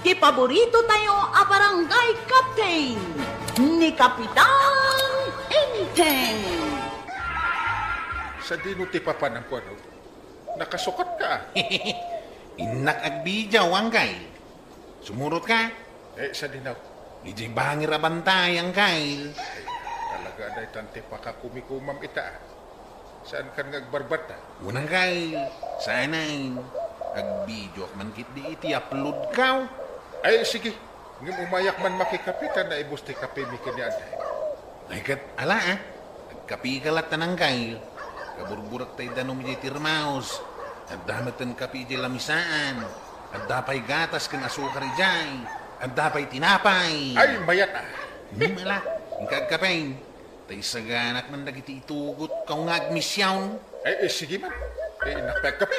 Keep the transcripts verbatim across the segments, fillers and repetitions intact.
Ti paborito tayo a barangay captain, ni Kapitan Enteng. Sadino ti papanam ko, ano? Nakasukat ka, ah. Innak agbidiaw, Angkay. Sumurot ka? Eh, sadino? Idiay bangir a bantay, Angkay. Ay, talaga, daytan ti pakakumikumam ita, ah. Saan kan nga agbarbarta? Unang kay, saan ay, agbidiaw man ketdi iti upload ka. Ay, sige. Ngem umayak man makikape ta naibus ti kapemi ken ni Anday. Ay, ket ala, ah. Agkape ka latta, Angkay. Kaburburak tay danum idiay termos. Adda metten kape idiay lamisaan. Adda pay gatas ken asukar idiay. Adda pay tinapay. Ay, mayat, ah. Hmm, ala. Inka agkape. Tay saganak man dagiti itugot ka nga agmisyon. Ay, eh, sige man. Eh, innak pay agkape.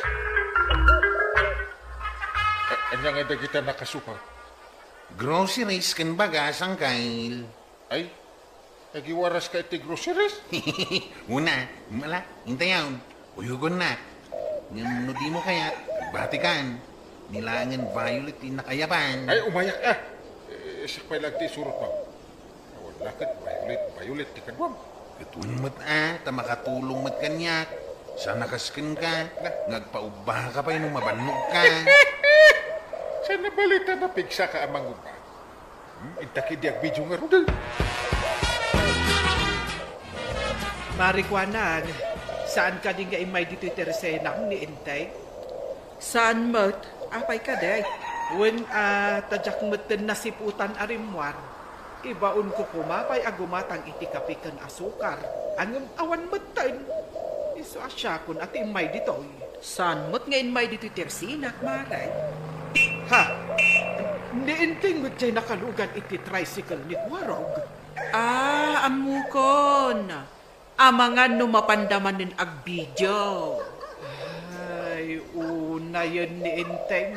A-, ania nga dagita nakasuka? Groceries ken bagas, Angkay. Ay, agiwaras ka iti groceries? Una, mala, intayon. Uyugon na. Ngem no di mo kayat, batikan. Nilaengen violet ti nakayaban. Ay, umayak, ah. Eh, siak pay lang ti isurot mo. Awan la ket violet, violet ti kaduam. Ket wen met, ah, ta makatulong met kaniak. Sana kas kenka, nga agpaubba ka pay no mabannog ka. Sana balita napigsa ka a mangubba. Hmm, inta ketdi agbidiaw ngaruden. Marikuanang, saan kadi nga immay ditoy tersenam ni Enteng? Saan met? Apay kadi? Wen, ah, ta diak metten nasiputan a rimmuar. Ibaonko koma pay a gumatang iti kape ken asukar. Ngem awan metten. Isu a siakon a ti immay ditoy. Saan met nga immay ditoy tersenak, Mare? Ha? Ni Enteng met diay nakalugan iti tricycle ni Kuarog. Ah, ammokon. Amangan no mapanda manen agbidiaw. Ay, unayen ni Enteng.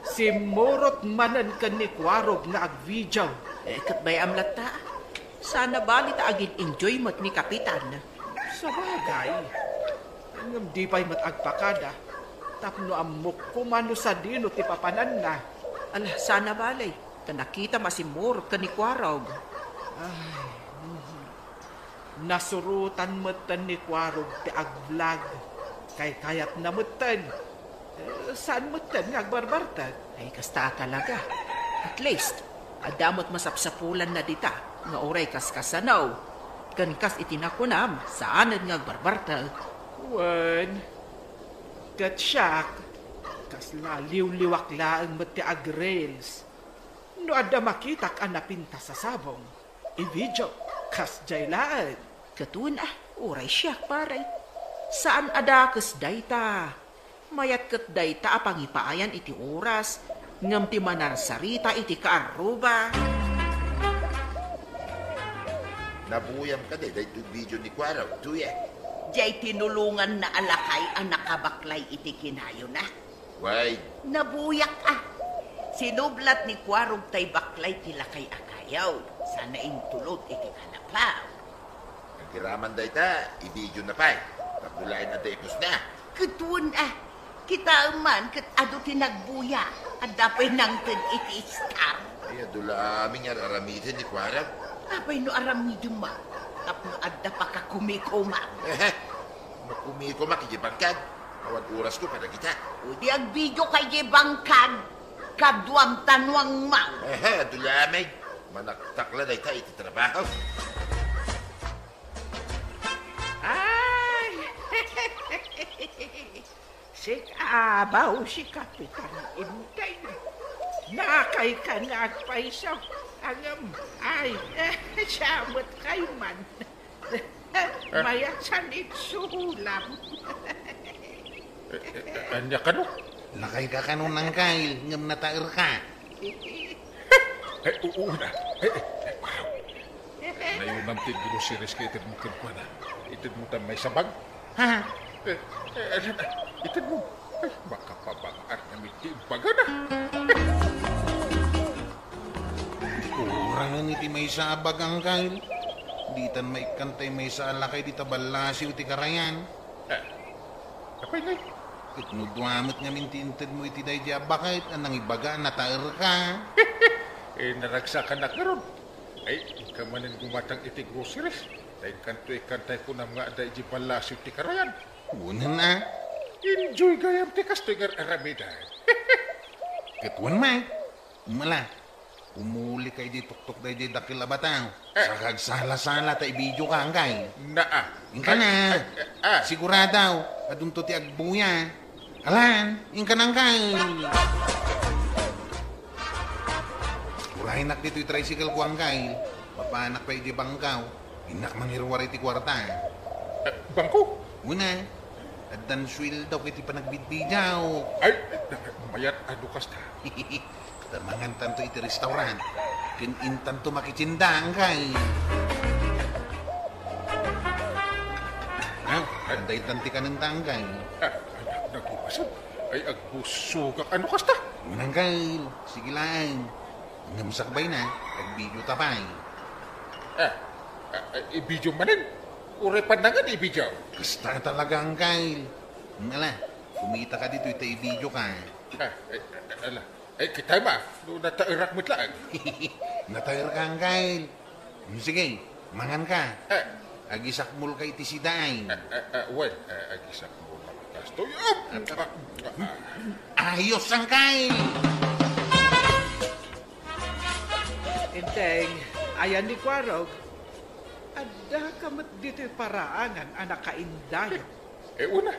Simmurot manen ken ni Kuarog nga agbidiaw. Eh, ket bay-am latta. Sana bali ta agin-enjoy met ni Kapitan. Sabagay. Ngem di pay met agpakada. Tapno ammok koma no sadino ti papananna. Ala, sana bali. Ta nakitam a simmurot ken ni Kuarog. Ay, mhm. Nasurotan metten ni Kuarog ti agvlog. Kaykayatna metten. Eh, saan metten nga agbarbartek? Ay, kasta talaga. At least, adda met masapsapulanna dita, nga uray kaskasano. Ken kas iti nakunam, saanen nga agbarbartek. Wen, ket siak, kasla liwliwak laeng met ti agreels. No adda makitak a napintas a sabong, i-video, kasdiay laeng. Ket wen a, uray siak, pare. Saan a dakes dayta. Mayat ket dayta a pangipaayan iti oras, ngem ti manarsarita iti kaarruba. Nabuyam kadi daytoy video ni Kuarog, Tuye? Diay tinulonganna a lakay a nakabaklay iti kinayona. Way. Nabuyak a. Sinublat ni Kuarog tay baklay ti lakay a kayaw, sana intulod iti kanapaw. Agiraman dayta, i-video na pay. Tapno laeng adda ipusna. Ket wen a. Kitaem man ket adu ti nagbuya. Adda pay nangted iti star. Ay, adu la amin nga ar-aramiden ni Kuarog. Apay no aramidem a? Tapno adda pakakumikoma. Ehe. Makumikomak idiay bangkag. Awan orasko kadagita. O di agbidio ka idiay bangkag. Kaduam ta nuangmaw. Ehe, adu la amin. Manaktak la dayta iti trabaho. Ay! Sika abaw, si Kapitan Enteng. Nakayka nga agpayso. Ngem, ay, siya met kayman. Mayat sa nitsulam. Eh, eh, ania kano? Lakayka kano, Nangkay, ngem nataerka. Eh, u-, una. Eh, eh, eh, wow. Nayunam ti groceries ket itedmo kenkuana. Itedmo ta maysa a bag. Ha? Eh, eh, ania na? Itedmo. Ay, makapabang-at nga miti bagana. Kurangan iti maysa a bag, Angkay. Ditan maikkan tay maysa a lakay dita ballasiw ti karayan. Eh, apay ngay? Ket no dua met ngamin ti intedmo iti daydiay a baket a nangibaga a nataerka. Eh, naragsakanak ngarud. Ay, inka manen gumatang iti groceries. Ta inkanto ikkan tay kunam nga adda idiay ballasiw ti karayan. Unen a. Enjoy gayam ti kastoy nga ar-aramiden. Ket wen met, umala. Umulika idiay tuktok daydiay dakkel a bataw. Eh. Saka agsala-sala ta i-video ka, angkay. Naa. Inka na. Ay, ay, ah. Sigurado, adunto ti agbuya. Alan, inka na, angkay. Uraynak ditoy tricycle ko, angkay. Mapanak pay idiay bangkaw. Innak mangiruar iti kuarta. Eh, bangko? Una, addan sueldo iti panagbidbidaw. Ay, mayat a no kasta. Tamangantanto iti restaurant. Ken intanto makitienda, angkay. Ha? Adda intan ti kanenta, angkay. Ah, anak, nagibasag. Ay, agbusogak. Ano kasta? Mananggal. Sige lang. Ngem sakbay na, agbidio ta pay. Ah, ah, ah, ibidio manen? Uray pannangan ibidio? Kasta talaga, angkay. Ala, kumita ka ditoy ta ibidio ka. Ah, ay, ay, ala. Ay, kita ma, no nataerak met laeng. Nataer ka, angkay. Sige, mangan ka. Eh. Agisakmol ka iti sidaay. Eh, eh, eh, well, eh, agisakmol na kastoy. Ah, ah, ah, ah. Ayos, angkay! Enteng, ayan ni Kuarog. Adda ka met ditoy paraangan a nakaindayon. Eh, una,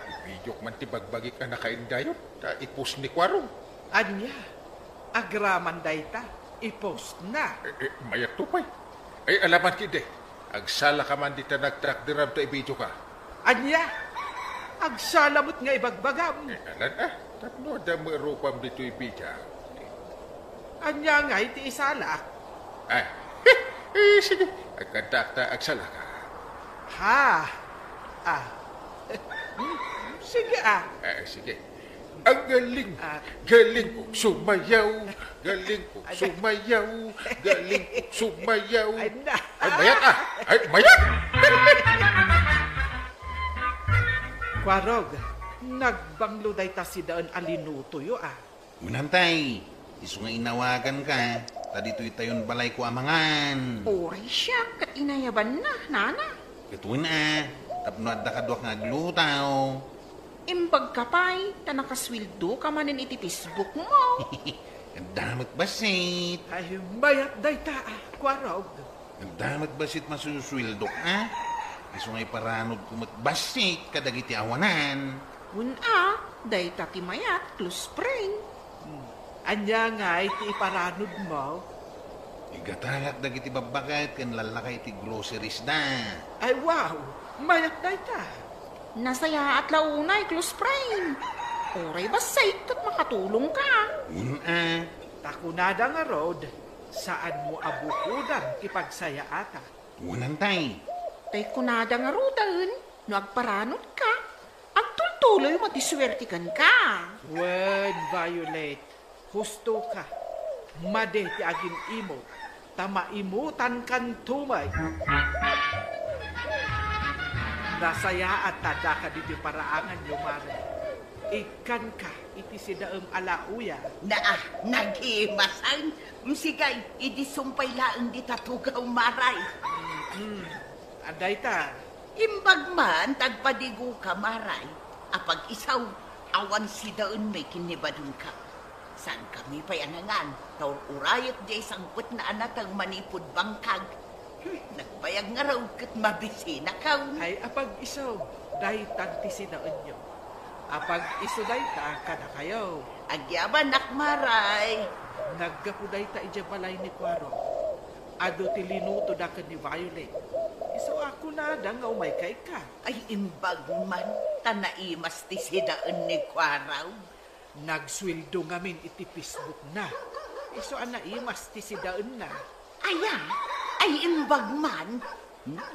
ibidiok man ti bagbagik a nakaindayon, ta i-post ni Kuarog. Ania, agraman dayta, i-post na. Eh, eh, mayat to pay. Ay, alaman kidi, agsala ka man dita nagtrakderam ta ibidio ka. Ania, agsala met nga ibagbagam. Eh, alan, ah, tapno adda met rupam ditoy ibidio. Ania ngay ti isala? Ay, eh, sige, agkantak ta agsala ka. Ha? Ah. Sige, ah. Eh, sige. Ang galing. Ah. Galing kong sumayaw. Galing kong sumayaw. Galing kong sumayaw. Ay, na. Ay, mayat, ah. Ay, mayat. Kuarog, nagbanglo dayta sidaen a linutoyo, ah. Manantay, isu nga inawagan ka, ta ditoy tayon balay ko a mangan. Uray siak ket inayabanna, nana. Ket wen a, tapno adda kaduak nga agluto. Imbag ka pay, ta nakasueldo ka manen iti Facebook mo. Adda met bassit. Ay, mayat dayta, ah, Kuarog. Adda met bassit masusueldok, a? Isu nga iparanod ko met bassit kadagiti awanan. Wen a, dayta ti mayat, close friend. Hmm. Ania ngay ti iparanod mo? Igatangak dagiti babbaket ken lallaka iti groceries da. Ay, wow! Mayat dayta. Nasayaat la unay, close friend. Uray bassit ket makatulong ka. Wen a. Ta kunada ngarud, saanmo a bukodam ti pagsayaatak. Wen a, tay. Tay kunada ngaruden, no agparanod ka, agtultuloy met ti suerte kenka. Wen, Violet, husto ka. Madi ti agim-imot, ta maimutankanto met. Nasayaat ta addaka ditoy paraanganyo, Mare. Ikkanka iti sidaem a lauya. Naa, nagimasen. Msigay, idi sumpay laeng dita tugaw, Maray. Mm. Adda ita. Imbag man ta agpadigoka, Maray. Apag-isaw, awan sidaenmi ken ni badongka. Saankami pay a nangan, ta ur-urayek diay sangpetna a nateng manipud bangkag. Hmm, nagbayag ngarud ket mabisinakaw. Ay, apag-isu, daytan ti sidaenyo. Apag-isu dayta kadakayo. Agyabanak, Maray. Naggapu dayta idiay balay ni Kuaro. Adu ti linutoda ken ni Violet. Isu a kunada nga umayka ikkan. Ay, imbag man, ta naimas ti sidaen ni Kuaro. Nagsueldo ngamin iti Facebook na. Isu a naimas ti sidaenna. Aya, ay imbag man,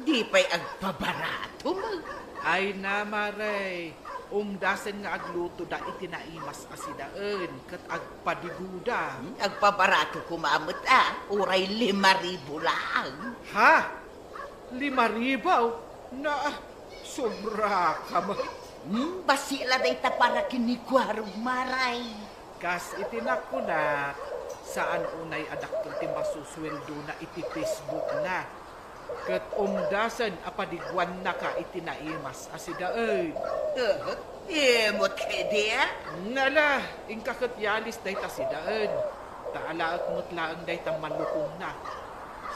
di pay agpabarato met. Ay na, Maray, umdasen nga aglutoda iti naimas a sidaen ket agpadigoda. Hmm, agpabarato koma met a, uray lima ribu laeng. Ha? Lima ribu? Na, sobra ka met. Hmm, bassit la dayta para ken ni Kuarog, Maray. Kas iti nakunak, saan unay a dakkel ti masusueldona iti Facebook-na. Ket umdasen a padiguannaka iti naimas a sidaen. Eh, imot kadi, a? Nala, inka ket yalis dayta sidaen. Ta alaek met laeng dayta malukongna.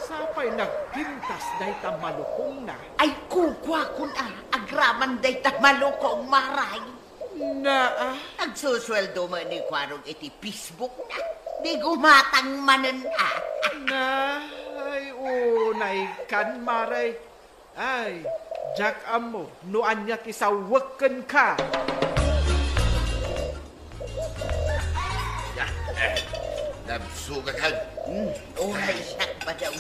Sapay nagpintas dayta malukongna. Ay, kukuakon a, agraman dayta malukong, Maray. Naa. Agsusueldo met ni Kuarog iti Facebook-na. Di gumatang manen a. Na, ay, unay kan, Maray. Ay, diak ammo no ania ti sawek kenka. Ya, eh, nabsugakan. Hmm, uray siak, Badong.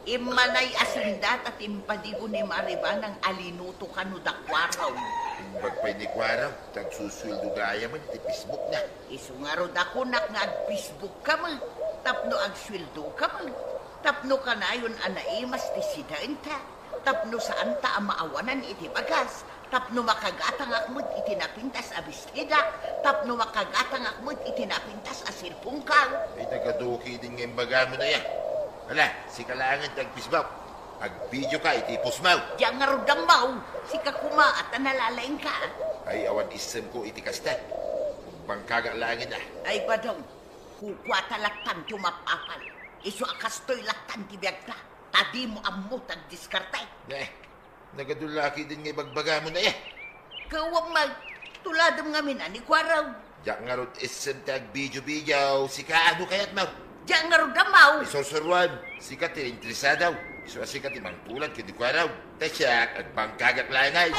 Immanay a sindata ti impadigo ni Maribanang a linuto kano da Kuarog. Imbag pay ni Kuarog, ta agsusueldo gayamen iti Facebook-na. Isu ngarud a kunak nga ag-Facebook ka met, tapno agsueldo ka met, tapno kanayon a naimas ti sidaenta, tapno saanta a maawanan iti bagas, tapno makagatangak met iti napintas a bestidak, tapno makagatangak met iti napintas a cellphone-ko. Ay, nagadu ketdin nga imbagam a dayta. Ala, sika laengen ti ag-Facebook. Ag-video ka iti post-mo. Diak ngarud ammo, sika koma a ta nalalaingka. Ay, awan issemko iti kasta. Bangkagak laengen a. Ay, Badong, kukuata lattan ti umap-apal. Isu a kastoy lattan ti biagta. Ta dimo ammo ti agdiskarte. Eh, nagadu ketdin nga ibagbagam a dayta. Ket wen met, tuladem ngamin a ni Kuarog. Diak ngarud isem ti agvideo-video, sika, adu kayatmo? Diak ngarud ammo. Isursuruan, sika ti interesado. Isu a sika ti mangtulad ken ni Kuarog. Ta siak, agbangkagak laeng.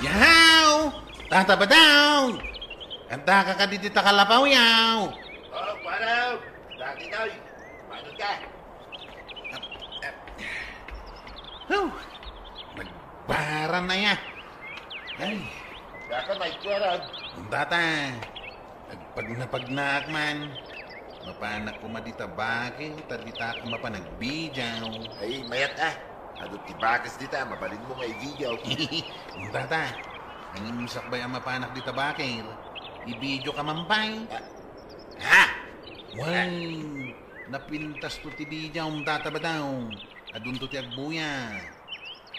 Yaw! Tata Badong! Addaka kadi dita kalapaw, yaw? Oh, Kuarog! Dagitoy! Manong ka? Huh! Nagbaran aya. Ay. Daka may Kuarog. Ang tata. Agpagnapagnaak man. Mapanak koma dita bakil, ta ditak a mapan agbidiaw. Ay, mayat a. Adu ti bakes dita, mabalinmo nga ibidiaw. Ang tata. Ang sakbay a mapanak dita bakil. Ibidiaw ka man pay. Ah. Ha? Wen, napintasto ti bidiaw, Tata Badong. Adunto ti agbuya.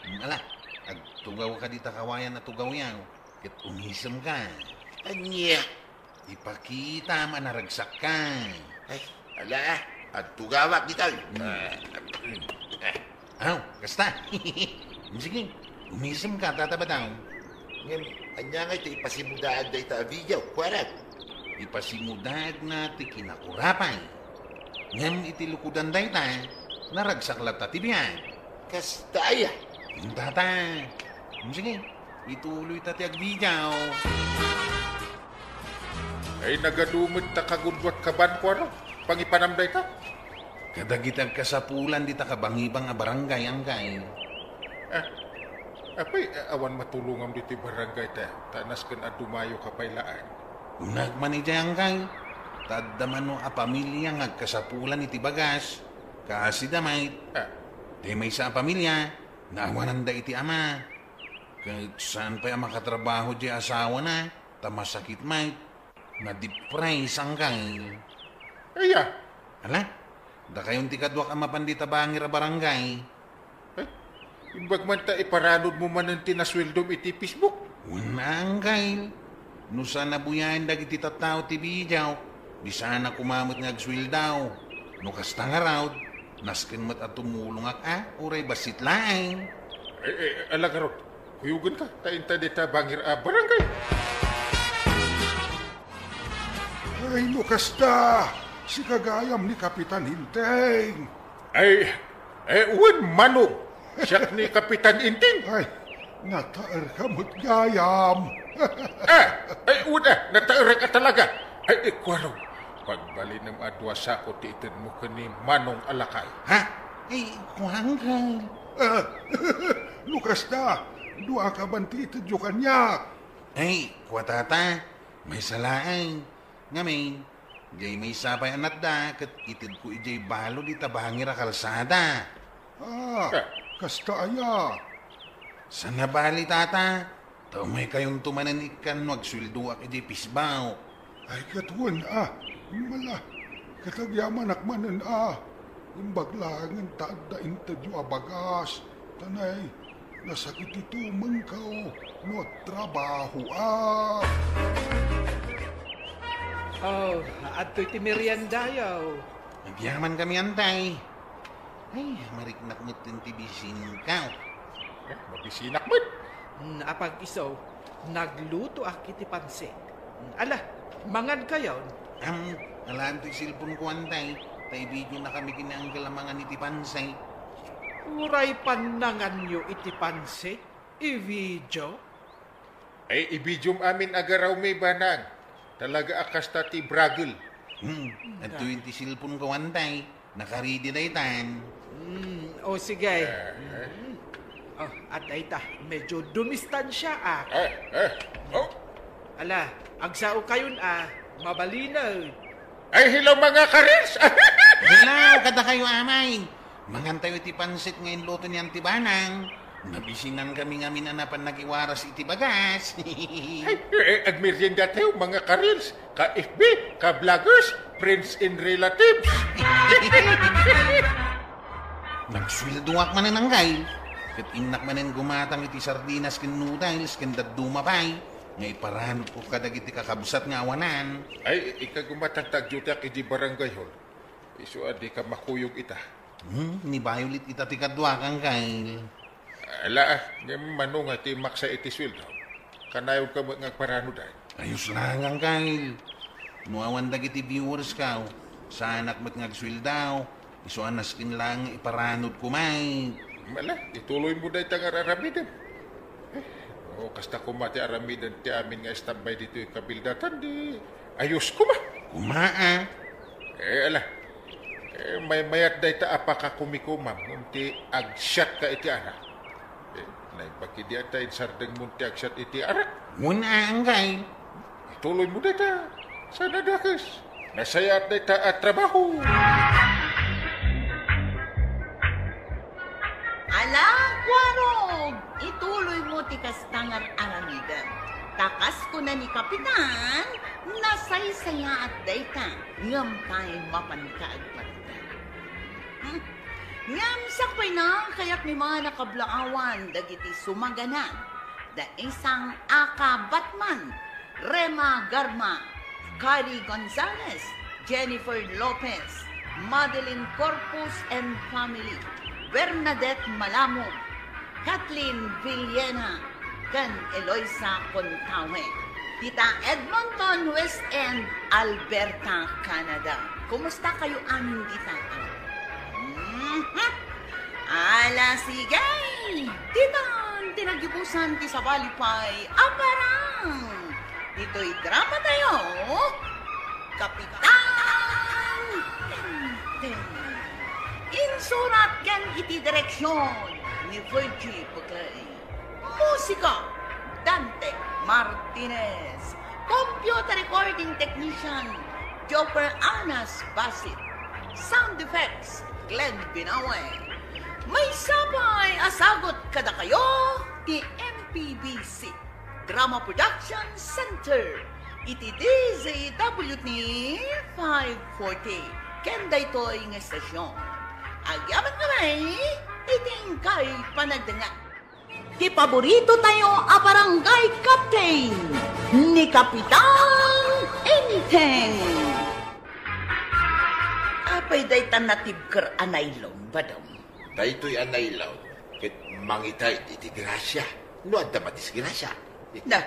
Hmm, ala, agtugawka dita kawayan a tugawyaw, ket umisemka. Ania? Ipakitam a naragsakka. Ay, ala, agtugawak dita. Hmm. Ah, mm, ah. Aw, kasta. Sige, umisemka, Tata Badong. Ngem, ania ngay ti ipasimudaag dayta a video, Kuarog? Ipasimudaagna ti kinakurapay. Ngem iti lukodan dayta, naragsak latta ti biag. Kasta aya? Tata. Sige, ituloyta ti agbidiaw. Ay, nagadu met ta kagudluatka ban, Kuarog. Pangipanam dayta? Kadagiti agkasapulan dita kabangibang a barangay, anggayo. Ah, apay, a-, awan matulongam ditoy barangay ta, ta nasken a dumayoka pay laeng. Kunak man idiay, anggayo, ta adda mano a pamilia nga agkasapulan iti bagas, kaasida met. Ah. Ti maysa a pamilia, naawananda iti ama. Ket saan pay a makatrabaho diay asawana, ta masakit met. Nadipress, anggayo. Aya? Ala, dakayon ti kaduak a mapan dita bangir a barangay. Ay, imbag man ta iparanudmo manen ti nasueldom iti Facebook. Wen, anggayo. No saan a buyaen dagiti tattao ti bidiaw, di saan a koma met nga agsueldo. No kasta ngarud, nasken met a tumulongak a, uray bassit laeng. Ay, ay, ala ngarud. Kuyogenka, ta inta dita bangir a barangay. Ay, no kasta, sika gayam ni Kapitan Enteng. Ay, eh, wen, Manong, siak ni Kapitan Enteng. Ay, nataerka met gayam. Ah, ay, wen, ah, nataerak a talaga. Ay, eh, Kuarog, pagbalinem a dua sako ti itedmo ken ni Manong a lakay. Ha? Ay, kuanka. Ah, no kasta, dua ka ban ti itedyo kaniak. Ay, kua tata, maysa laeng. Ngamin, diay maysa pay a natda ket itedko idiay balud ita bangir a kalsada. Ah, kasta aya. Saan a bali, Tata? Ta umaykayonto manen ikkan no agsueldoak iti pisbaw. Ay, ket wen a, mala, ket agyamanak manen a, imbag laengen ta adda intedyo a bagas, ta nay, nasakit ti tumengko no agtrabahoak. Oh, adtoy ti meriendayo. Agyamankami, Antay. Ay, mariknak met ti bisinko. Eh, mabisinak met. Mm, apag-isu, naglutoak iti pansit. Mm, ala, mangankayon. Am, alaanto ti cellphoneko, Antay, ta i-videonakami ken ni Uncle a mangan iti pansit. Uray pannanganyo iti pansit, i-video? Ay, i-videom amin a garawmi, Banang. Talaga a kasta ti bragel. Hmm, adtoy ti cellphoneko, Antay. Nakaridi daytan. Hmm, o sige. Eh, eh. Hmm. Oh, at dayta, medyo dumistansya, ah. Eh, eh. Oh. Ala, agsaokayon, ah. Mabalin. Ay, hello, mga karils! Hello, kadakayo, amay. Mangantayo iti pansit nga inluto ni Auntie Banang. Nabisinan kami ngamin a napan nagiwaras iti bagas. Ay, eh, agmeriendatayo, mga karils, ka-F B, ka-vloggers, friends and relatives. Nagsueldoak manen, Uncle. Ket innak manen gumatang iti sardinas ken noodles ken dadduma pay nga iparanodko kadagiti kakabsat nga awanan. Ay, ika gumatang ta agdioteak idi barangay hall. Isu a dika makuyog ita. Hmm, ni Violet ita ti kaduak, Uncle. Ala, ah, ngem mano nga ti maksa iti sueldo? Kanayonka met nga agparanod, ay. Ayos lang, Uncle. No awan dagiti viewers ka, saanak met nga agsueldo. Isu a nasken lang nga iparanodko met. Ala, ituloymo dayta nga ar-aramidem. Eh, no kasta koma ti aramiden ti amin nga istambay ditoy kabildatan, di ayos koma. Koma, ah. Eh, ala. Eh, maymayat dayta a pakakumikomam, ngem ti agsiatka iti arak. Eh, naimbag idi ata insardengmon ti agsiat iti arak. Wen, Uncle. Ituloymo dayta. Saan a dakes? Nasayaat dayta a trabaho. Ala, Kuarog! Ituloymo ti kasta nga ar-aramidem. Ta kas kuna ni Kapitan, nasaysayaat dayta, ngem pay mapanka agparida. Hmm. Ngem sakbayna, kayatmi man a kablaawan dagiti sumaganad. Da isang Aka Batman, Rema Garma, Kari Gonzalez, Jennifer Lopez, Madeline Corpus and family, Bernadette Malamog, Kathleen Villena, ken Eloisa Contawe. Dita Edmonton, West End, Alberta, Canada. Kumusta kayo amin dita? Mhm. Ala, sige! Ditan ti nagibusan ti sabali pay a parang ditoy drama tayo, Kapitan Tenten. Insurat ken iti direksyon ni Virgie Buclay. Musika, Dante Martinez. Computer recording technician, Jopper Anas Basit. Sound effects, Glenn Binawe. Maysa pay a sagut kadakayo ti M P B C Drama Production Center iti D Z W T five forty ken daytoy nga estasyon. Agyaman kami iti inkay panagdengngeg. Ti paborito tayo a barangay captain, ni Kapitan Enteng. Apay dayta natibker a nylon, Badong? Daytoy a nylon, ket mangitay iti grasia, no adda madisgrasia. Na,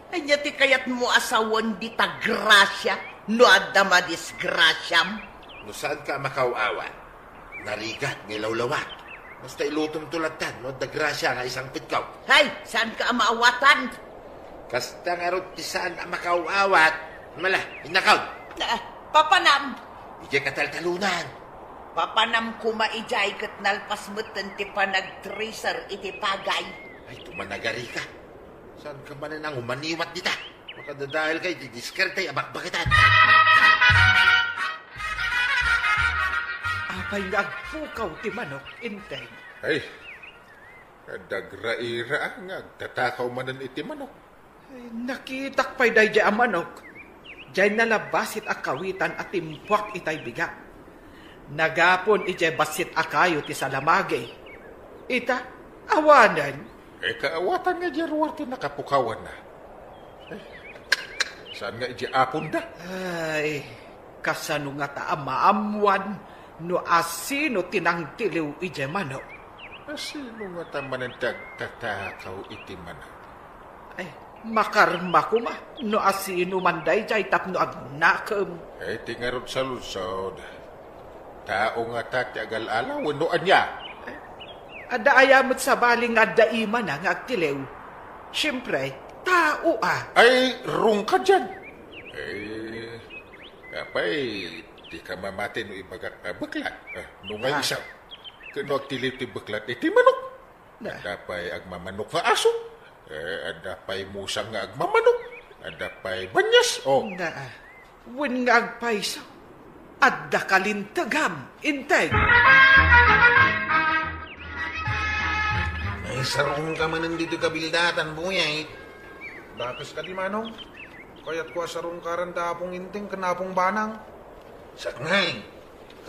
ania ti kayatmo a sawen dita grasia, no adda madisgrasiam? No saanka a makaw-awat, narigat nga ilawlawak. Basta ilutomto lattan no adda grasia nga isangpetko. Hay, saanka a maawatan? Kasta ngarud ti saan a makaw-awat. Mala, innakaw. Ah, papanam. Idiay kataltalonan. Papanam koma idiay ket nalpas metten ti panagtracer iti pagay. Ay, tumanagari ka. Saanka manen a umaniwat dita? Makadadael ka iti diskarte a bakbaketan. Apay nga agpukaw ti manok, Enteng? Ay, Adda agraira nga agtatakaw manen iti manok. Ay, nakitak pay daydiay a manok. Diay nalabas iti kawitan a timpuak itay bigat. Nagapon idiay bassit a kayo ti salamagi. Ita, awanen. Eh, kaawatan nga diay ruar ti nakapukawanna. Eh, saan nga idiay aponda? Ay, kasano ngata a maammuan no asino ti nangtiliw idiay manok? Asino ngata manen ti agtatakaw iti manok? Ay, makarma koma no asino man daydiay tapno agnakem. Eh, ti ngarud saludsod, tao ngata ti agal-ala wenno ania? Adda aya met sabali nga adda imana nga agtiliw? Siempre, tao a. Ay, rungka diay. Eh, apay, dika mamati no ibagak a beklat. Ah, no nga Ah. Isu. Ket no agtiliw ti beklat iti manok. Na. Adda pay agmamanok nga aso. Eh, adda pay musang nga agmamanok. Adda pay banias. Oh. Na. Wen nga agpayso, adda kalintegam, Inteng. Naisarungka manen ditoy kabildatan, Buyay. Dakes kadi, Manong? Kayatko a sarungkaran da Apong Inteng ken Apong Banang. Saknay,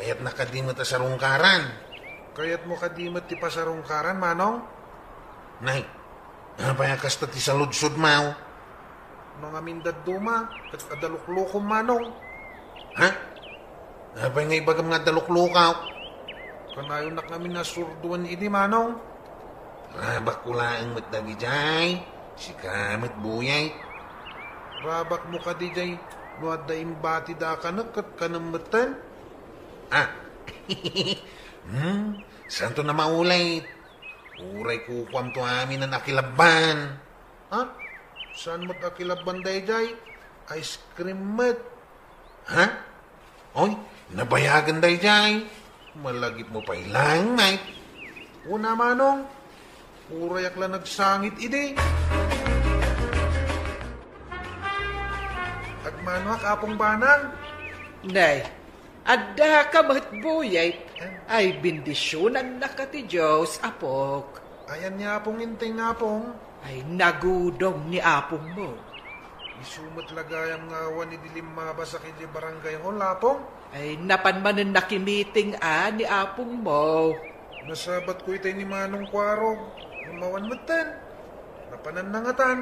kayatna kadi met a sarungkaran. Kayatmo kadi met ti pasarungkaran, Manong? Nay, apay a kasta ti saludsodmo? No ngamin dadduma, ket adda luklokom, Manong. Ha? Apay nga ibagam nga adda luklokak? Kanayonak ngamin a surdoen idi, Manong. Rabakko laeng met dagijay. Sika met, Buyay. Rabakmo kadi jay no adda imbati dakanek ket kanem metten? Ah. Hmm, saanto a maulit. Uray kukuamto amin a nakilabban. Ha? Saan met a kilabban dayjay? Ice cream met. Ha? Oy, nabayagen dayjay. Malagipmo pay laeng, Mike. Una, Manong. Urayak la nagsangit idi. Agmanoak, Apong Banang. Nay, adda ka met, Buyay. Ay, bendisionannaka ti Dios, apok. Ayan ni Apong Inteng, Apong. Ay, nagudong ni apongmo. Isu met la gayam nga awan idi limmabas a kidi Barangay Hall, Apong. Ay, napan manen nakimiting a ni apongmo. Nasabatko itay ni Manong Kuarog. Ngem awan metten. Napananna ngatan.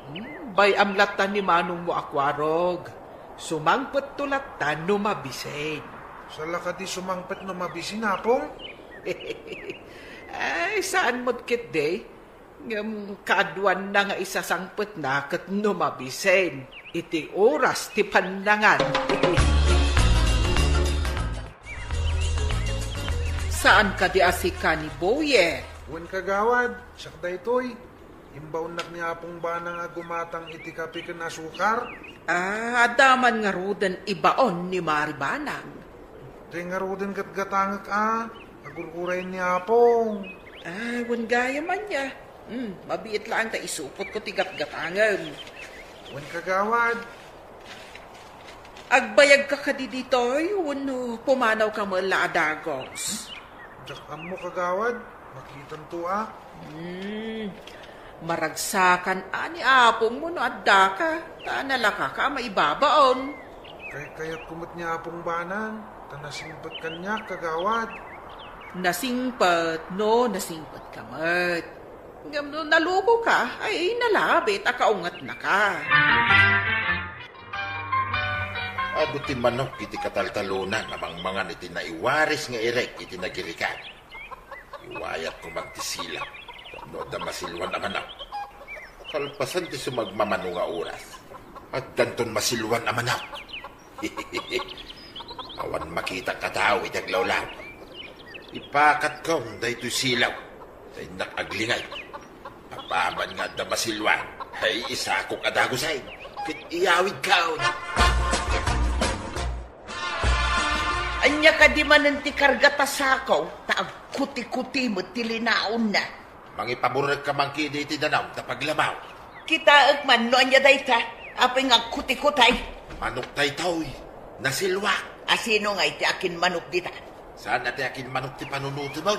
Hmm, bay-am latta ni manongmo a Kuarog. Sumangpetto latta no mabisin. Sala kadi sumangpet no mabisin, Apong? Ay, saan met ketdi. Ngem kaaduanna nga isasangpetna ket no mabisin iti oras ti pannangan. Saan kadi a sika ni Boyet? Wen, kagawad, siak daytoy. Imbaonnak ni Apong Banang a gumatang iti kape ken asukar. Ah, adda man ngaruden ibaon ni Mari Banang. Diay ngaruden gatgatangek a, agur-uray ni Apong. Ah, wen gayam ania. Hmm, mabiit laeng ta isupotko ti gatgatangem. Wen, kagawad. Agbayagka kadi ditoy wenno pumanawka met la a dagos? Diak ammo, kagawad. Makitanto a. Hmm. Maragsakan a ni apongmo no addaka, ta nalakaka a maibabaon. Kaykayatko met ni Apong Banang, ta nasingpet kaniak, kagawad. Nasingpet, no, nasingpetka met. Ngem no nalukoka, ay nalabit a kaungetnaka. Adu ti manok iti kataltalona nga mangmangan iti naiwaris nga irek iti nagirikan. Iwayat koma ti silaw tapno adda masiluan a manok. Kalpasan ti sumagmamano nga oras, addanton masiluan a manok. Awan makita a tao iti aglawlaw. Ipakatkon daytoy silaw. Ta innak aglingay. Apaman nga adda masiluan, ay isakok a dagusen, ket iyawidkon. Ania kadi manen ti karga ta sako, ta agkuti-kuti met ti linaonna? Mangipaburek ka man kidi iti danum ta paglamaw. Kitaek man no ania dayta, apay nga agkuti-kutay? Manok daytoy, nasiluak. Asino ngay ti akinmanok dita? Saan a ti akinmanok ti panunutemon?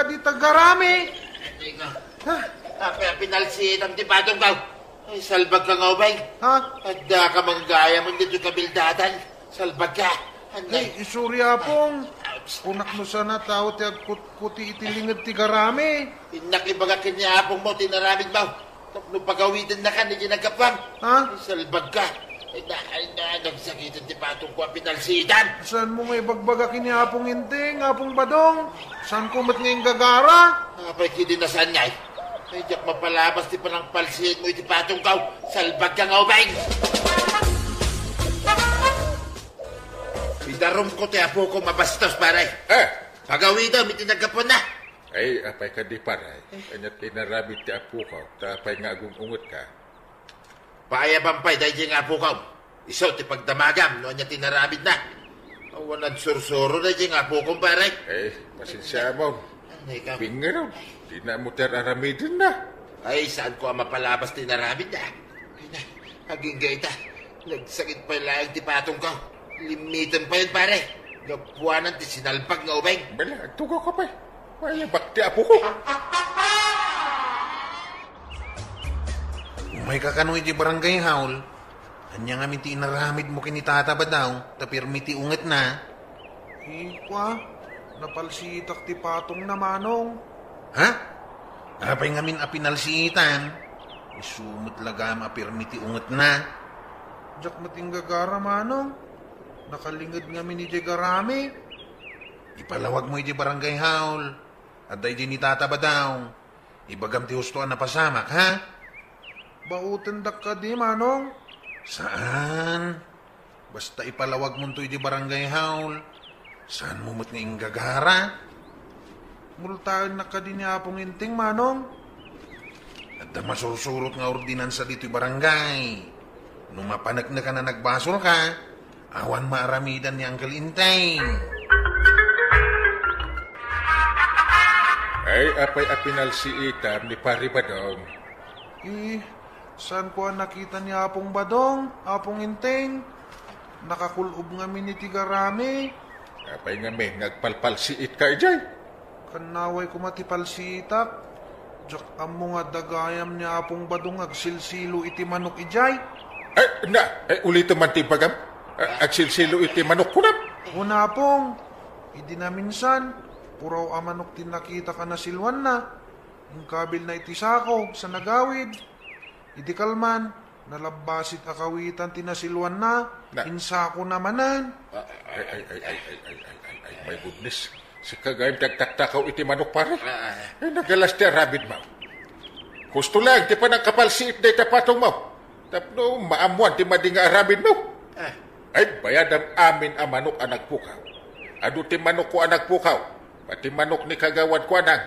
kadi tagarami. Ika, ha? Apay a pinalsiitam ti patongko? Ay, salbag ka nga ubay. Ha? Adda ka manggayam ditoy kabildatan. Salbag ka! Anay! Ay, sorry, Apong. Kunak no saan a tao ti agkutkuti iti linged ti garami. Innak ibaga ken ni Apongmo ti inaramidmo. Tapno pagawidennaka ni ginagapang. Ha? Ay, salbag ka! Ay, na, ay, na, nagsakiten ti patongko a pinalsiitan. Saanmo nga ibagbaga ken ni Apong Enteng, Apong Badong? Saanko met nga inggagara? Apay, kidi na saan ngay? Ay, diak mapalabas ti panangpalsiitmo iti patongko. Salbag ka nga ubing! Idarumko ti apoko mabastos, pare. Eh! Pagawidem iti naggapuanna. Ay, apay kadi, pare? Ania ti inaramid ti apoko? Ta apay nga agung-ungetka? Paayaban pay daydi nga apokom. Isu ti pagdamagam no ania ti inaramidna. Awan agsursuro daydi nga apokom, pare. Eh, pasensiamon. Ano ikaw? Bingero, di na mo ti ar-aramidenna. Ay, saanko a mapalabas ti inaramidna? Ay na, agingga ita. Nagsakit pay laeng ti patongko. Limmiten pay, pare. Gapuanan ti sinalbag nga ubing. Bala, agtugaw ka pay. Ay, bakti apo ko. Umayka kano iti barangay hall. Ania ngamin ti inaramidmo ken ni Tata Badaw, ta pirmi ti ungetna? Ikua, napalsiitak ti patongna, Manong. Ha? Apay ngamin a pinalsiitam? Isu met lagam a pirmi ti ungetna. Diak met inggagara, Manong. Nakalinged ngamin idiay garami. Ipalawagmo idiay barangay hall. Adda idiay ni Tata Badaw. Ibagam ti husto a napasamak, ha? Baotendak kadi, Manong? Saan. Basta ipalawagmonto idiay barangay hall. Saanmo met nga inggagara? Multaennak kadi ni Apong Enteng, Manong? Adda masursurot nga ordinansa ditoy barangay. No mapaneknekan a nagbasolka, awan maaramidan ni Uncle Enteng. Ay, apay a pinalsiitam ni Pari Badong? Eh, saanko a nakita ni Apong Badong, Apong Enteng? Nakakul-ob ngamin iti garami. Apay ngamin nga agpalpalsiitka idiay? Kannaway koma ti palsiitak. Diak ammo nga adda gayam ni Apong Badong nga agsilsilo iti manok idiay. Ay, na, ay, ulitem man ti ibagam. A-, agsilsilo iti manok, kunam? Wen, Apong, idi naminsan, puraw a manok ti nakitak a nasiluanna. Inkabilna iti sako sa nagawid. Idi kalman, nalabbasit a kawitan ti nasiluanna, Na- insakona manen. Ah, ay, ay, ay, ay, ay, ay, ay, ay, ay, my goodness. Sika gayam ti agtaktakaw iti manok, pare. Ah, ah. Ay, nagalas ti aramidmo. Husto lang ti panangkapalsiit dayta patongmo. Tapno maammoan ti madi nga aramidmo. Ah. Ay, bayadam amin a manok a nagpukaw. Adu ti manokko a nagpukaw. Pati manok ni Kagawad Kuanang.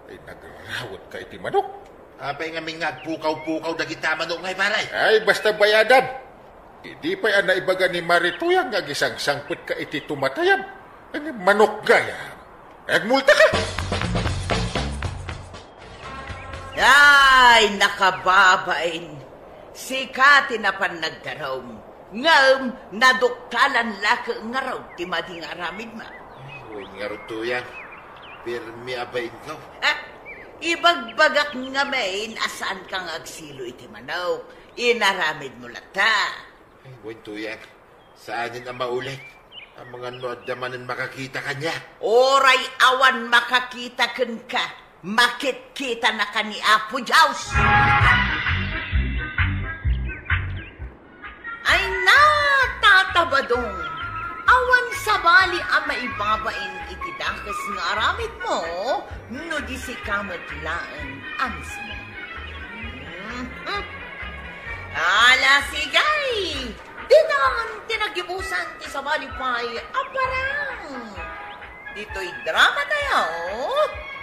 Ay, nagrarawet ka iti manok. Apay ngamin nga agpukaw-pukaw dagita manok ngay, pare? Ay, basta bayadam. Idi pay a naibaga ni Mari Tuyang nga agisangsangpet ka iti tumatayam. Ay, manok gayam. Ay, agmulta ka! Ay, nakababain. Sika ti napan nagdarum. Ngem naduktalan la ket ngarud ti madi nga aramidmo. Wen ngarud, Tuyang, pirmi a bainko. Ha? Ibagbagak ngamin a saanka nga agsilo iti manok. Inaramidmo latta. Ay, wen, Tuyang, saanen a maulit. Amangan no adda manen makakita kaniak. Uray awan makakita kenka, makitkitanaka ni Apo Dios. Ay na, Tata Badong, awan sabali a maibabain iti dakes nga aramidmo no di sika met laeng a mismo. Mhm. Ala, sige! Ditan ti nagibusan ti sabali pay a parang. Ditoy drama tayo,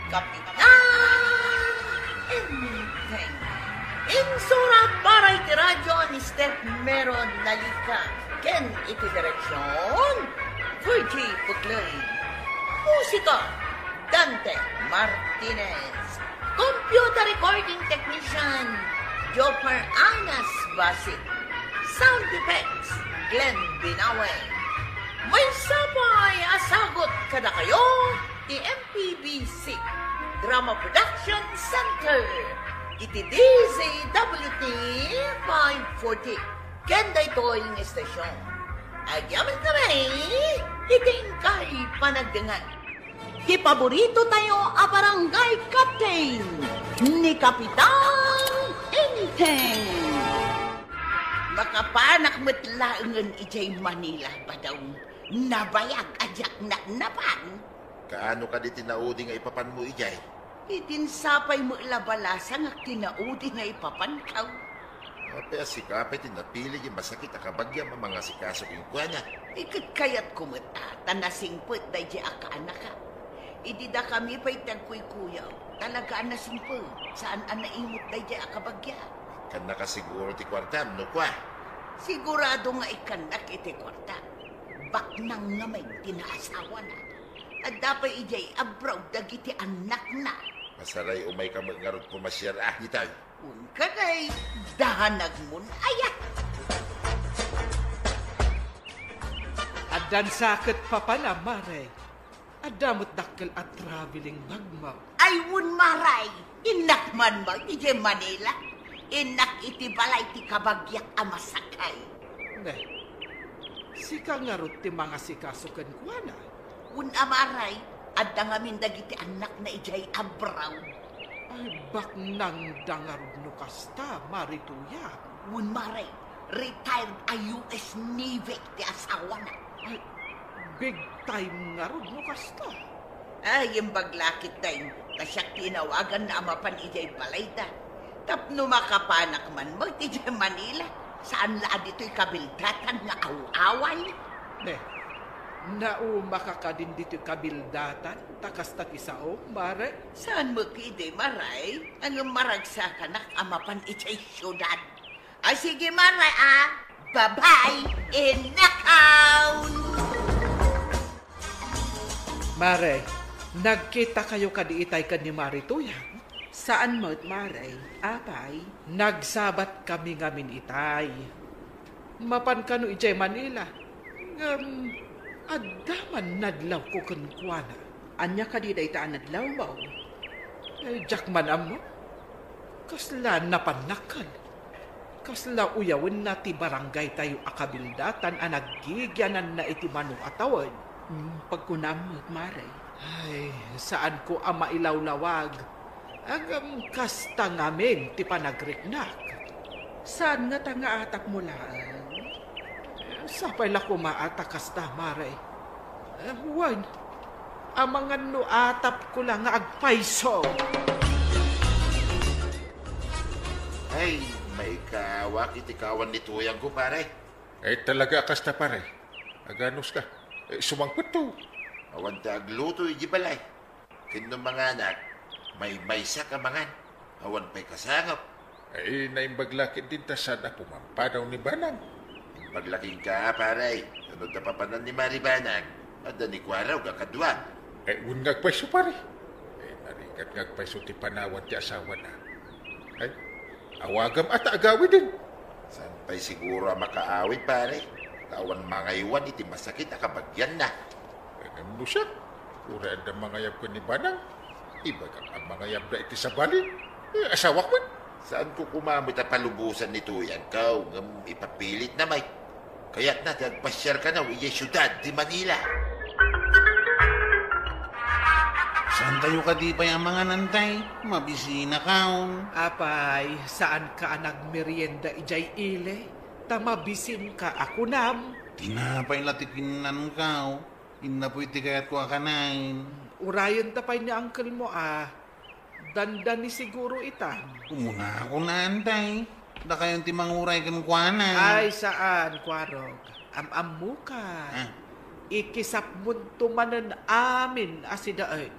Kapitan Enteng. Insura para iti radyo ni Steph Meron Nalica ken iti direksyon, Virgie Puglay. Musika, Dante Martinez. Computer recording technician, Jopper Anas Basit. Sound effects, Glenn Binawe. Maysa pay a sagut kadakayo ti M P B C Drama Production Center iti D Z W T five forty. Ken daytoy nga estasyon. Agyaman kami iti inkay panagdengngeg ti paborito tayo a barangay captain, ni Kapitan Enteng. Makapanak met laengen idiay Manila, Badong. Nabayag a diak napan. Kaano kadi ti naudi nga ipapanmo idiay? Idin sapay met la balasangak ti naudi nga ipapanko. Apay a sika pay ti napili ti masakit a kabagiam a mangasikaso kenkuana? Iket kayatko met a ta nasingpet daydiay a kaanakak. Idi dakami pay ti agkuykuyaw, talaga a nasingpet, saan a naimut daydiay a kabagia. Ikkannaka siguro ti kuartam, no kua? Sigurado nga ikkannak iti kuarta. Baknang ngamin ti naasawana. Adda pay idiay abroad dagiti annakna. Masaray umayka met ngarud pumasiar, ah, ditoy. Wen kadi, danagmon aya. Addan sa ket papanam, Mare. Adda met dakkel a traveling bagmo. Ay, wen, Mare, innak man met idiay Manila. Innak iti balay ti kabagiak a masakay. Ne, sika ngarud ti mangasikaso kenkuana? Wen a, Mare, adda ngamin dagiti annakna idiay abroad. Ay, baknangda ngarud no kasta, Mare Tuya. Wen, Mare, retired a U S Navy ti asawana. Ay, big time ngarud no kasta. Ay, imbag la ketdin, ta siak ti inawaganna a mapan idiay balayda. Tapno makapanak man met idiay Manila, saan la a ditoy kabildatan nga aw-awan. Ne, naumaka kadin ditoy kabildatan, ta kasta ti saom, Mare? Saan met idi, Mare? Ngem maragsakanak a mapan idiay siudad. Ay, sige, Mare, ah. Bye-bye. Innakaw! Mare, nagkitakayo kadi itay ken ni Mare Tuyang? Saan met, Mare. Apay? Nagsabatkami ngamin itay. Mapan kano idiay Manila. Ngem, adda man nadlawko kenkuana. Ania kadi dayta a nadlawmo? Eh, diak man ammo. Kasla napannakkel. Kasla uyawenna ti barangaytayo a kabildatan a naggigiananna iti mano a tawen. Hmm, pagkunam met, Mare. Ay, saanko a mailawlawag. Ngem kasta ngamin ti panagriknak. Saan ngata nga atapmo laeng? Eh, sapay la koma a ta kasta, Mare. Eh, wen, amangan no atapko la nga agpayso. Ay, maikawak iti kawan ni Tuyangko, pare. Ay, talaga a kasta, pare. Aganuska. Eh, sumangpetto. Awan ti agluto iti balay. Ken no manganak, maymaysak a mangan. Awan pay kasangop. Ay, naimbag la ketdin ta saan a pumampanaw ni Banang. Imbag la kenka, pare. Ano ta papanan ni Mari Banang? Adda ni Kuarog a kadua. Ay, wen nga agpayso, pare. Ay, narigat nga agpayso ti panawan ti asawana. Ay, awagam a ta agawiden. Saan pay siguro a makaawid, pare? Ta awan mangaywan iti masakit a kabagianna. Ngem no siak, uray adda mangayab ken ni Banang, ibagak a mangayabda iti sabali. Eh, asawak met. Saanko koma met a palubosan ni Tuyangko, ngem ipapilitna met. Kayatna ti agpasiar kano idiay siudad ti Manila. Saantayo kadi pay a mangan, Antay? Mabisinakaw. Apay, saanka a nagmerienda idiay ili? Ta mabisinka a kunam. Tinapay la ti kinnankaw. Innapoy ti kayatko a kanaen. Urayenta pay ni uncle mo a. Dandani siguro ita. Umuna ako na, Antay. Dakayon ti manguray kenkuana. Ay, saan, Kuarog. Am-ammoka. Ah. Ikisapmonto manen amin a sidaen.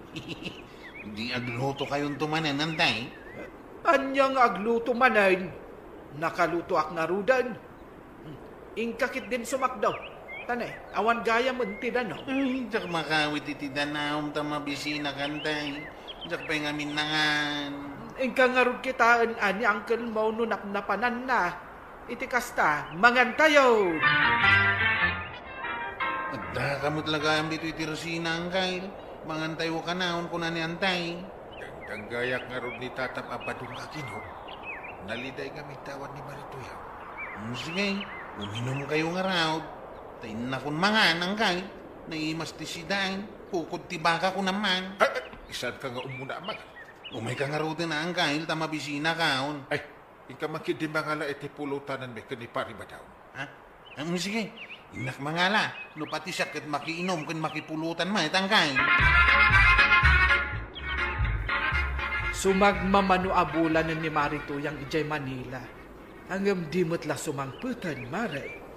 Di agluto kayonto manen, Antay? Ania nga agluto manen? Nakalutoak ngaruden. Inka ketdin sumakdo. Tanay, awan gayamen ti danum. Ay, diak makawit iti danum ta mabisinak, Antay. Diak pay ngamin nangan. Inka ngarud kitaen a ni uncle mo no napnapananna. Iti kasta, mangantayo. Addaka met la gayam ditoy ti resina, Angkel. Mangantayo kanayon, kuna ni Antay. Dangdanggayak ngarud ni Tatam a Badong a kinom. Naliday ngamin ti awan ni Maritoya. Hmm, sige, uminumkayo ngarud. Ta innakon mangan, Anggail. Naimas ti sida, ay. Kukod ti baka, kunam man. Ay, ay, saan ka nga umuna, Amang? Umayka ngaruden, Anggail, ta mabisinakon. Ay, inka man ketdi mangala iti pulutananmi ken ni Pari Badong. Ha? Am, sige. Innak mangala. No pati siak ket makiinom ken makipulotan met, Anggail. Sumagmamano a bulanen ni Mari Tuyang idiay Manila. Ngem di met la sumangpeten, Mare.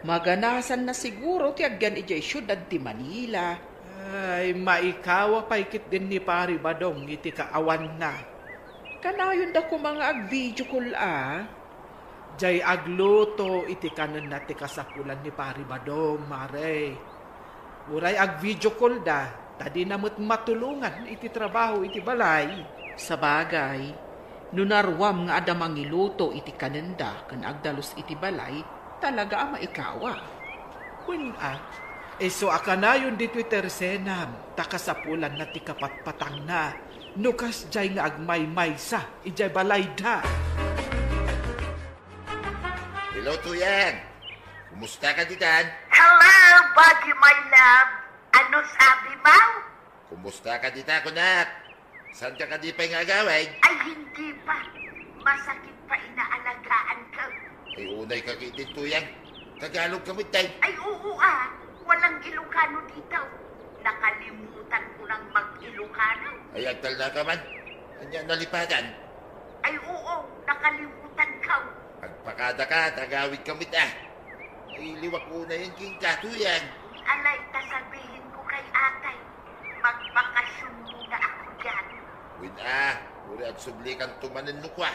Maganasanna siguro ti agyan idiay siudad ti Manila. Ay, maikawa pay ketdin ni Pari Badong iti kaawanna. Kanayonda koma nga ag-video call a. Diay agluto iti kanenna ti kasapulan ni Pari Badong, Mare. Uray ag-video call da, ta dina met matulongan iti trabaho iti balay. Sabagay, no naruam nga adda mangiluto iti kanenda ken agdalus iti balay, talaga a maikawa. Wen a, isu a kanayon ditoy tersenam, ta kasapulanna ti kapatpatangna, no kasdiay nga agmaymaysa idiay balayda. Hello, Tuyang. Kumusta ka ditan? Hello, Body My Love. Ano sabi mo? Kumusta ka dita, kunak? Saan ka kadi pay nga agawid? Ay, hindi pa. Masakit pa inaalagaan ko. Ay, unay ka kay din, Tuyang. Tagalog ka met, day. Ay, oo, ah. Walang Ilocano dito. Nakalimutan ko nang mag-Ilocano. Ay, agtalna ka man. Anya nalipatan? Ay, oo, nakalimutan ko. Agpakada ka, tagawid ka met, ah. Ay, liwak ko na yan, King Katuyan. Alay, ta sabihin ko kay atay, magbakasyon muna ako dyan. Wen, ah, uri agsubli kan tumanen no kwa.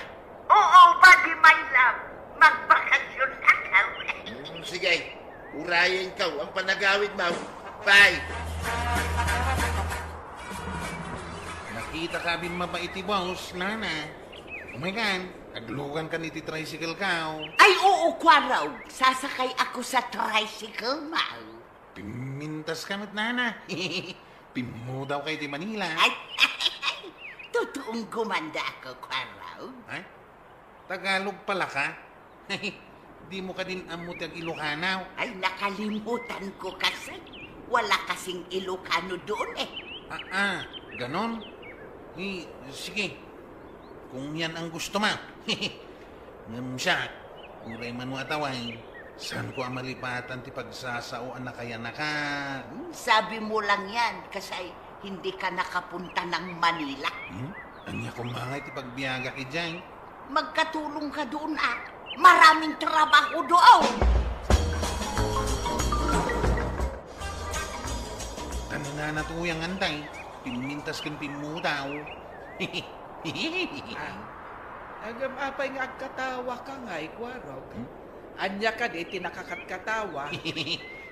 Oo, Body My Love, magbakasyon ako. Hmm, sige. Urayen ka, ang panagawid mo. Bye. Nakita ka bin mabait ti boss, Nana. Umaykan, aglugan kan iti tricycle ka, oh. Ay, oo, Kwarog. Sasakay ako sa tricycle mo. Pimmintas ka met, Nana. Pimmudaw ka iti Manila. Ay, tutuong gumanda ako, Kwarog. Ay, Tagalog pala ka? Di mo kadin ammo ti ag-Ilokano? Ay, nakalimutan ko kasi. Wala kasing Ilokano doon eh. Ah, ah, ganon? Eh, sige. Kung yan ang gusto mo. Ngem siak, uray mano a taway, saan ko a malipatan ti pagsasao a nakayanaka? Hmm, sabi mo lang yan kasi hindi ka nakapunta ng Manila. Hmm? Ania koma ngay ti pagbiagak idiay? Magkatulong ka doon, ah. Maraming trabaho doon. Kanina na tuyang antay, pimmintas ken pimmudaw. Ah, agam apay nga agkatawa ka ngay, Kwarog? Hmm? Ania kadi ti nakakatkatawa?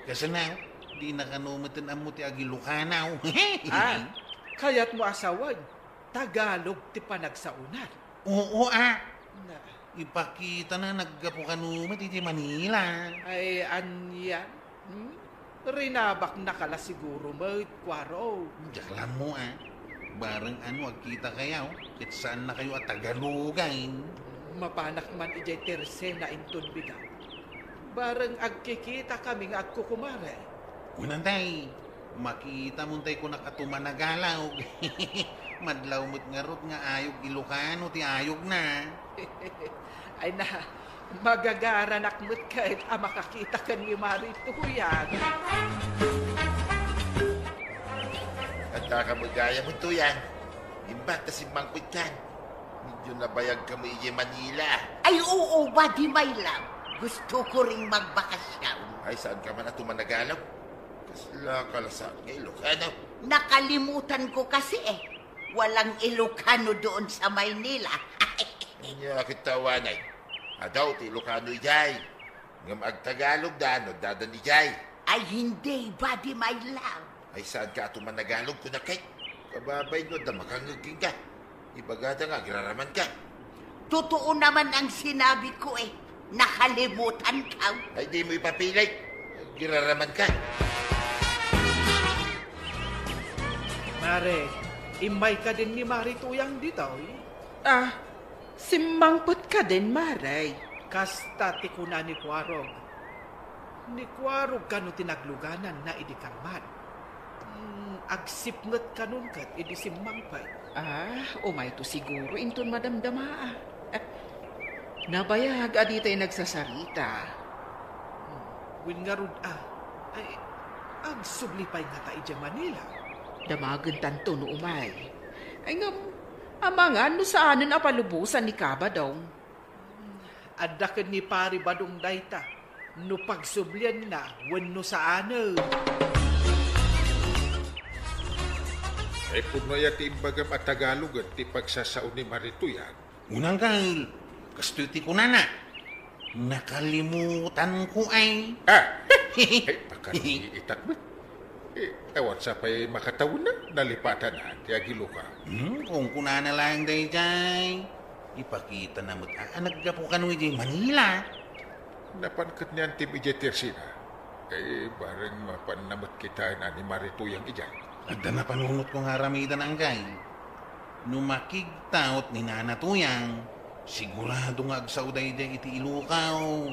Kasano, di na kano met ammo ti ag-Ilokano. Ah, kayat mo a sawen, Tagalog ti panagsaonan. Oo, ah. Na. Ipakita na naggapu kano met iti Manila. Ay, ania? Hmm? Rinabaknaka la siguro met, Kwarog. Diak la ammo, ah. Bareng ano agkita kayo, ket saan na kayo a Tagalogan. Mapanak man idiay tersena inton bigat. Bareng agkikita kami nga agkukumare. Kunantay, makita montay kunak a tumanagalog. Madlaw met ngarud nga ayog Ilokano ti ayogna. Ay na, magagaranak met ket a makakita ken ni Mari Tuyang. Adda ka met gayam, Tuyang. Imbag ta simmangpet kan. Medyo nabayag kami idiay Manila. Ay, oo, Badi my love. Gusto ko ring magbakasyon. Ay, saan ka man a tumanagalog? Kasla ka la saan nga Ilokano? Nakalimutan ko kasi eh. Walang Ilokano doon sa Maynila. Ania ket awanen? Adu ti Ilokano idiay. Ngem agtagalogda no addadan idiay. Ay, hindi, Badi my love. Ay, saan ka a tumanagalog, kunak kay? Kababay no adda makangngeg kenka. Ibagada nga agraraman ka. Totoo naman ang sinabi ko eh. Nakalimutan ka. Ay, di mo ipapilit. Agraraman ka. Mare, immay ka din ni Mari Tuyang ditoy? Ah, simmangpet ka din, Mare. Kasta ti kuna ni Kwarog. Ni Kuarog kano ti naglugananna idi karman. Hmm, agsipnget kanon ket idi simmangpet. Ah, umayto siguro inton madamdamaa. Eh, nabayag a ditay nagsasarita. Hmm, wen ngarud a, ay, agsubli pay ngata idiay Manila. Damagentanto no umay. Ay ngem, amangan no saanen a palubosan ni Ka Badong. Adda ken ni Pari Badong dayta, no pagsublianna wenno saanen. Ay, pudno aya ti imbagam a Tagalogen ti pagsasao ni Maritoyan? Unang gal, kastoy ti kunana. Nakalimutanko ay. Ah! Ay, pakariitak met. Eh, awan sa pay makatawenna, nalipatana ti agiloka. Hmm, kunkunana laeng daydiay. Ipakitana met a, a naggapu kano idiay Manila. Napan ket ni Antim idiay Tersina. Eh, bareng mapanna met kitaen a ni Maritoyan idiay. Adda napanunotko nga aramidan, Angkay. No makigtaot ni Nana Tuyang, sigurado nga agsao daydiay iti Ilocao.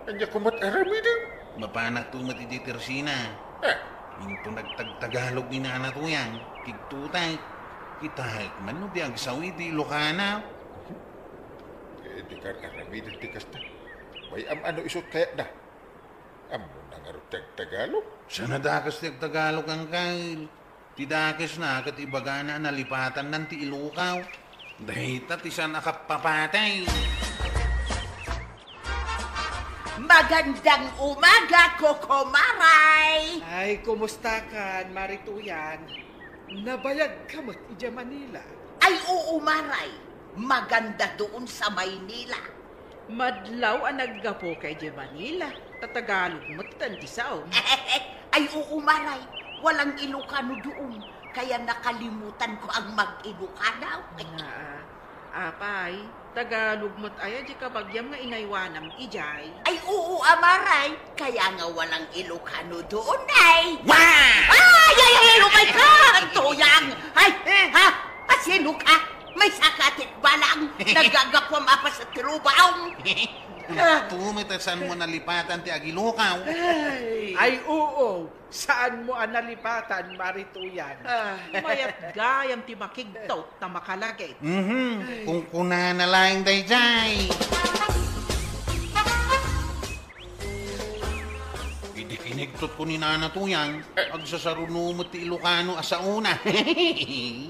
Ania koma ti aramidem? Mapanakto met idiay Tersina. Eh. Inton nagtagtagalog ni Nana Tuyang, kigtotek. Kitaek man no di agsao iti Ilocana. Eh, di kar-aramiden ti kasta. Bay-am a no isut kayatda. Ammona ngarud ti agtagalog? Saan a dakes ti agtagalog, Angkay. Ti dakesna ket ibagana a nalipatannan ti Ilocao. Dayta ti saan a kappapatay. Magandang umaga, Kokomaray! Ay, kumustakan, Maritoyan? Nabayagka met idiay Manila? Ay, oo, Maray. Maganda doon sa Maynila. Madlaw a naggapuka idiay Manila, ta Tagalog met ti saom. Ay, oo, Maray. Walang Ilocano doon, kaya nakalimutan ko ang mag-Ilocano. Naa, apay, Tagalog met aya di kabagiam nga inaywanam idiay? Ay, oo, a, Maray. Kaya nga walang Ilocano doon, ay. Wa! Ay, ay, ay, ay, oh my God! Tuyang! Ay, ha? Asino ka? May sakatit balang nagagapuam a pasatrubang. Ah. Tumitasan mo nalipatan ti agilokaw. Ay. Ay, oo. Saan mo a nalipatan, Maritoyan? Ah, mayat gayam ti makigtaot ta makalagip. Mhm. Ay. Kunkunana laeng daydiay. Idi kinigtot ko ni Nana Tuyang, eh, agsasaruno met ti Ilocano a saona. Eh,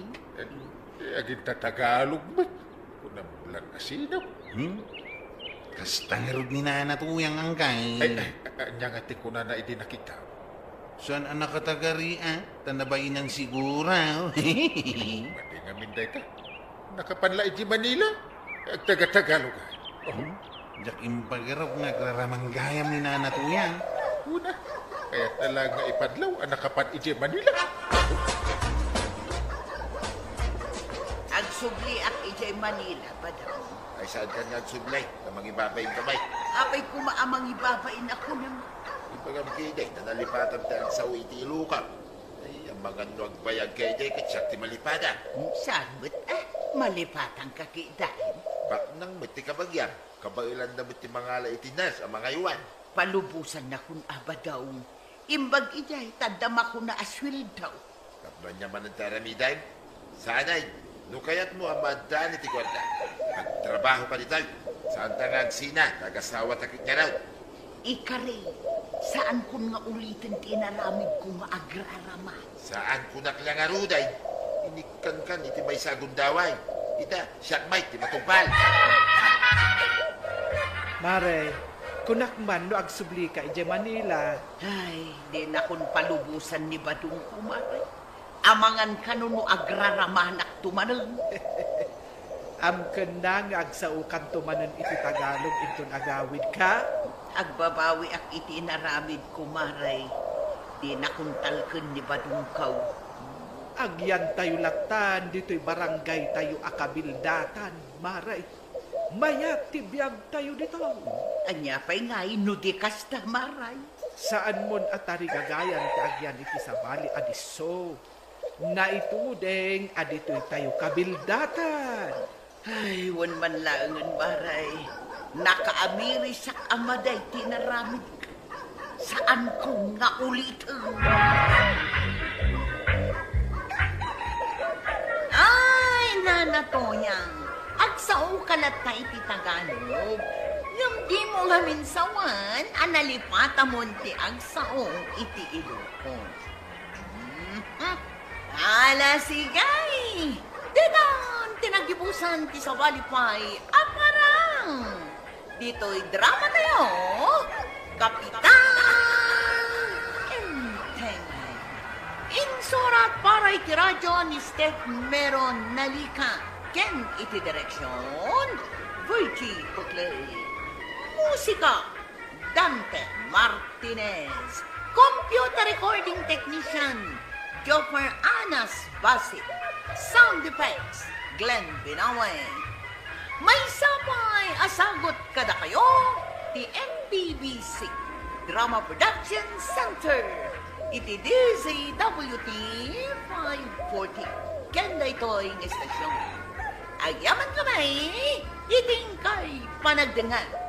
agintatagalog met. Kunam lan asino? Hmm? Kasta ngarud ni Nana Tuyang, Angkay. Ay, ay, ania nga ti kunana idi nakita? Saan a nakatagari, a? Ta nabainan siguro. Madi ngamin dayta. Nakapan la idiay Manila. Agtaga-Tagalog, a. Oh. Hmm? Diak impagarop nga agraraman gayam ni Nana Tuyang. Una, kayatna laeng nga ipadlaw a nakapan idiay Manila. Agsubliak idiay Manila, Badong. Ay, saankan nga agsublay? Ta mangibabain ka, bay. Apay koma a mangibabain a kunam? Ibagam ketdi, ta nalipatam ti agsao iti Ilocam. Ay, amangan no agbayag ketdi, ket siak ti malipatam. Saan met, a? Malipatanka ketdi? Baknang met ti kabagiam. Kabaelanna met ti mangala iti nurse a mangaywan. Palubosannakon a, Badong. Imbag idiay, ta adda makuna a sueldo. Tapno ania manen ti aramidem? Sanay, no kayatmo a maaddaan iti guarda, agtrabaho ka ditoy. Saanta nga agsina, ta agasawata ket ngarud. Ikari, saankon nga uliten ti inaramidko nga agrarama. Saan kunak la ngaruden, inikkankan iti maysa a gundaway. Ita, siak met ti matungpal. Mare, kunak man no agsublika idiay Manila. Ay, dinakon palubosan ni Badongko, Mare. Amangan kano no agraramanakto manen. Amkenna nga agsaokanto manen iti Tagalog inton agawidka? Agbabawiak iti inaramidko, Mare. Dinakon talken ni Badongko. Agyantayo lattan ditoy barangaytayo a kabildatan, Mare. Mayat ti biagtayo ditoy. Ania pay ngay no di kasta, Mare? Saanmon a tarigagayan ti agyan iti sabali a disso. Naituding a ditoytayo kabildatan. Ay, wen man laengen, Mare. Nakaamirisak a madi ti inaramidko. Saanko nga uliten. Ay, Nana Toyang, agsaoka latta iti Tagalog. Ngem dimo ngamin sawen a nalipatamon ti agsaom iti Ilocos. Mhm. Ala, sige! Ditan ti nagibusan ti sabali pay a parang. Ditoy drama tayo, Kapitan Enteng. Insurat para iti radyo ni Steph Meron Nalica ken iti direksyon, Virgie Puclay. Musika, Dante Martinez. Computer recording technician, Joffer Anas Basit. Sound effects, Glenn Binawe. Maysa pay a sagut kadakayo ti M B B C Drama Production Center iti D Z W T five forty. Ken daytoy nga istasyon, agyaman kami iti inkay panagdengngeg.